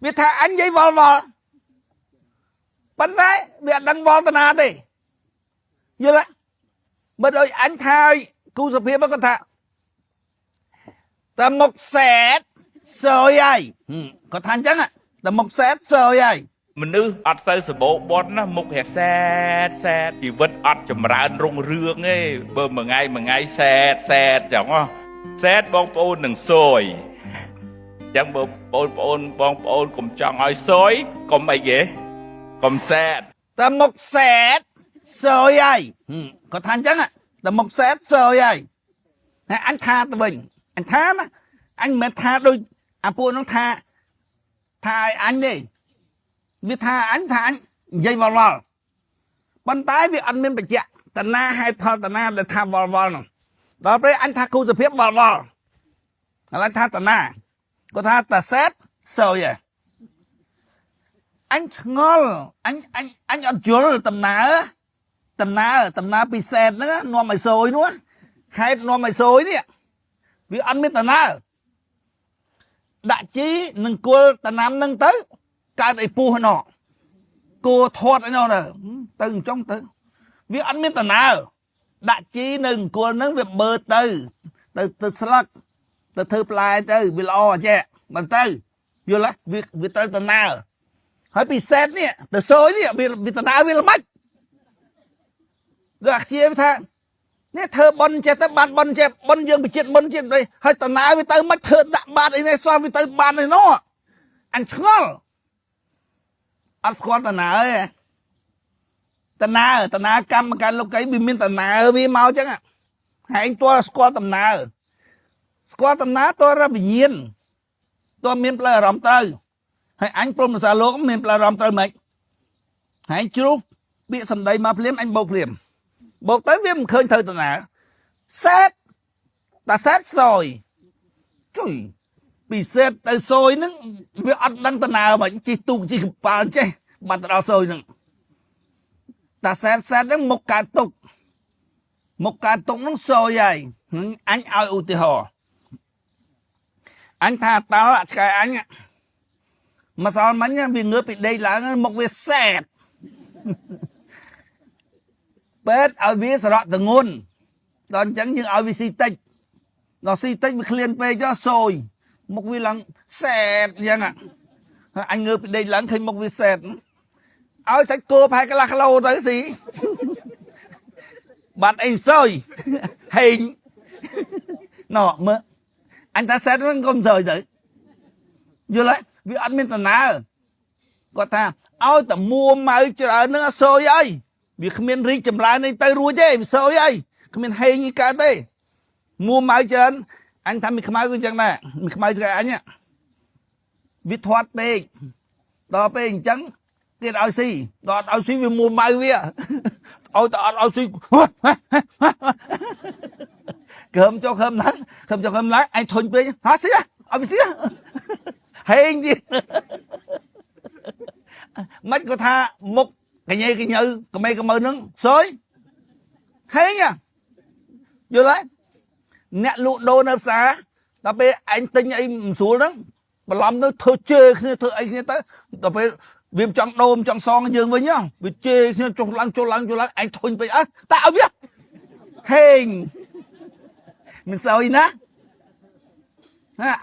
វាថាអញនិយាយវល់វល់ប៉ុន្តែវាអត់ដឹងវល់តាណាទេយល់ទេបើដូចអញថាឲ្យគូសុភាពគាត់ថាតែមុខសែតសយហើយគាត់ថាអញ្ចឹងតែមុខសែតសយហើយ មនុស្សអត់សូវសបោបន់ណាមុខរសែតសែតជីវិតអត់ចម្រើនរុងរឿងទេបើមួយថ្ងៃមួយថ្ងៃសែតសែតចឹងហ៎សែតបងប្អូននឹងសយចឹងបើបងប្អូនបងប្អូនកុំចង់ឲ្យសយកុំអីគេកុំសែត តែមុខសែតសយហើយគាត់ថាអញ្ចឹងតែមុខសែតសយហើយហើយអញថាទៅវិញអញថាណាអញមិនមែនថាដូចអាពួកនោះថាថាឲ្យអញទេវាថាអញថាអញនិយាយវល់វល់ប៉ុន្តែវាអត់មានបញ្ជាក់តណាហេតុផលតណាដែលថាវល់វល់នោះដល់ពេលអញថាគូសុភាពវល់វល់ឥឡូវថាតណាគាត់ថាតាសែតសយហើយ អញឆ្ងល់អញអញអញអត់យល់ដំណើរដំណើរដំណើរពិសេសហ្នឹងនាំឲ្យសយនោះហេតុនាំឲ្យសយនេះវាអត់មានដំណើរដាក់ជីនឹងគល់តំណាំហ្នឹងទៅកើតអីពោះណោះគួធាត់អីណោះទៅទៅអញ្ចឹងទៅវាអត់មានដំណើរដាក់ជីនៅអង្គលហ្នឹងវាបើទៅទៅទៅស្លឹកទៅធ្វើផ្លែទៅវាល្អចេះមិនទៅយល់ទេវាវាត្រូវដំណើរ ហើយពិសេសនេះទៅសយនេះវាវាតណាវាល្មិចដូចអាខ្ជាវាថានេះធ្វើប៉ុនចេះទៅបានប៉ុនចេះប៉ុនយើងពិជាតិប៉ុនជាតិហើយតណាវាទៅមិនធ្វើដាក់បាតអីនេះសោះវាទៅបានឯណោះអញឆ្ងល់អត់ស្គាល់តណាទេតណាតណាកម្មការលោកីវាមានតណាវាមកចឹងហើយឯងទាល់ស្គាល់តំណើស្គាល់តំណើតរវិញ្ញាណតើមានផ្លូវអារម្មណ៍ត្រូវ ហើយអញព្រមភាសាលោកមានផ្លូវអារម្មណ៍ត្រូវមិនហើយជ្រុះពាក្យសម្ដីមកភ្លាមអញបោកភ្លាមបោកទៅវាមិនឃើញត្រូវតាណាសែតតាសែតសយជួយពីសេតទៅសយហ្នឹងវាអត់ដឹងតាណាមិនជិះទូកជិះកប៉ាល់ចេះបាត់ទៅដល់សយហ្នឹងតាសែតសែតហ្នឹងមុខកើតទុកមុខកើតទុកហ្នឹងសយហើយអញឲ្យឧទាហរណ៍អញថាតើអាឆ្កែអញ ម្សិលមិញវាងើបពីដេកឡើងមុខវាសែតពេទ្យឲ្យវាសរៈទងន់ដល់អញ្ចឹងយើងឲ្យវាស៊ីតិចដល់ស៊ីតិចវាឃ្លានពេកចុះសយមុខវាឡើងសែតអញ្ចឹងហើយអញងើបពីដេកឡើងឃើញមុខវាសែតឲ្យសាច់គោប្រហែលកន្លះគីឡូទៅស៊ីបាត់អីសយហេងណ៎មើលអញថាសែតហ្នឹងកុំសយទៅយល់ទេវាអត់មានដំណើរគាត់ថាឲ្យតែមួម៉ៅច្រើនហ្នឹងអត់សយអីវាគ្មានរីកចម្រើនអីទៅរួចទេវាសយអីគ្មានហេងអីកើតទេមួម៉ៅច្រើនអញថាមីខ្មៅគឺអញ្ចឹងដែរមីខ្មៅស្កែអញវាធាត់ពេកដល់ពេលអញ្ចឹងទៀតឲ្យស៊ីដល់អត់ឲ្យស៊ីវាមួម៉ៅវាឲ្យតែអត់ឲ្យស៊ីកើមចុះកើមឡើងកើមចុះកើមឡើងអញធុញពេកហាស៊ីឲ្យវាស៊ីហេងទៀត មិនក៏ថាមុខកញ៉េកញើកមេកមើនឹងសយហេងយល់ទេអ្នកលក់ដូរនៅផ្សារដល់ពេលឯងទិញអីមិនស្រួលហ្នឹងបន្លំទៅធ្វើជេរគ្នាធ្វើអីគ្នាទៅដល់ពេលវាមិនចង់ដូរមិនចង់សងយើងវិញវាជេរគ្នាចុះឡើងចុះឡើងចុះឡើងឯងធុញពេកអើតាឲ្យវាហេងមិនសយណា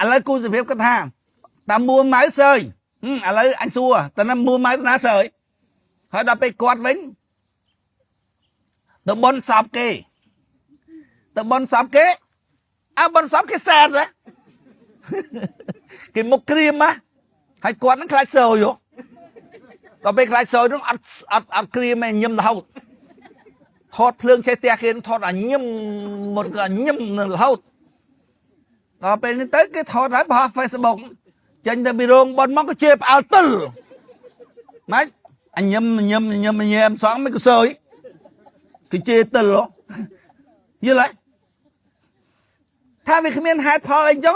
ឥឡូវគូសុភាពគាត់ថាតាមួម៉ៅសើយឥឡូវអញសួរតើណាមួម៉ៅតាណាសើយហើយដល់ពេលគាត់វិញទៅបនសពគេទៅបនសពគេអើបនសពគេសែតហ៎គេមុខក្រៀមហ៎ហើយគាត់នឹងខ្លាចសើយដល់ពេលខ្លាចសើយនោះអត់អត់អត់ក្រៀមឯងញឹមរហូតថតភ្លើងឆេះផ្ទះគេថតអាញឹមមកអាញឹមរហូតដល់ពេលនេះទៅគេថតហើយបោះ Facebook ចេញទៅពីរោងបនមកក៏ជាផ្អើលទិលម៉េចអញឹមញឹមញឹមញែមសងមិនក៏សើយគឺជេរទិលយល់ទេថាវាគ្មានហេតុផលអីចឹង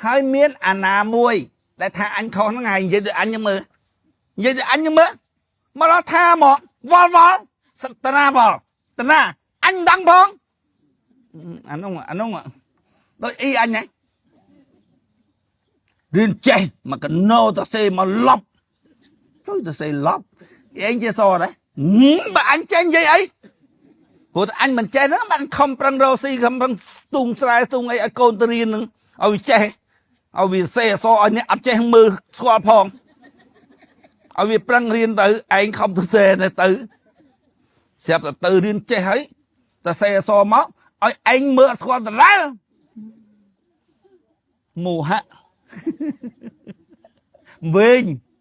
ហើយមានអាណាមួយដែលថាអញខុសហ្នឹងហើយនិយាយដូចអញហ្នឹងមើលនិយាយដូចអញហ្នឹងមើលមកដល់ថាមកវល់វល់សតនាវល់តនាអញមិនដឹងផងអានោះអានោះដូចអីអញហ្នឹង រៀនចេះមកកណោតសេមកលប់ជួយតសេលប់ឯងជាសដែរបើអញចេះនិយាយអីព្រោះតែអញមិនចេះហ្នឹងបានខំប្រឹងរកស៊ីខំប្រឹងស្ទូងស្រែស្ទូងអីឲ្យកូនទៅរៀនហ្នឹងឲ្យវាចេះឲ្យវាសេអសឲ្យអ្នកអត់ចេះមើលស្គាល់ផងឲ្យវាប្រឹងរៀនទៅឯងខំទៅសេទៅទៅស្រាប់តែទៅរៀនចេះហើយតែសេអសមកឲ្យឯងមើលអត់ស្គាល់ដដែលមោហៈវិញ។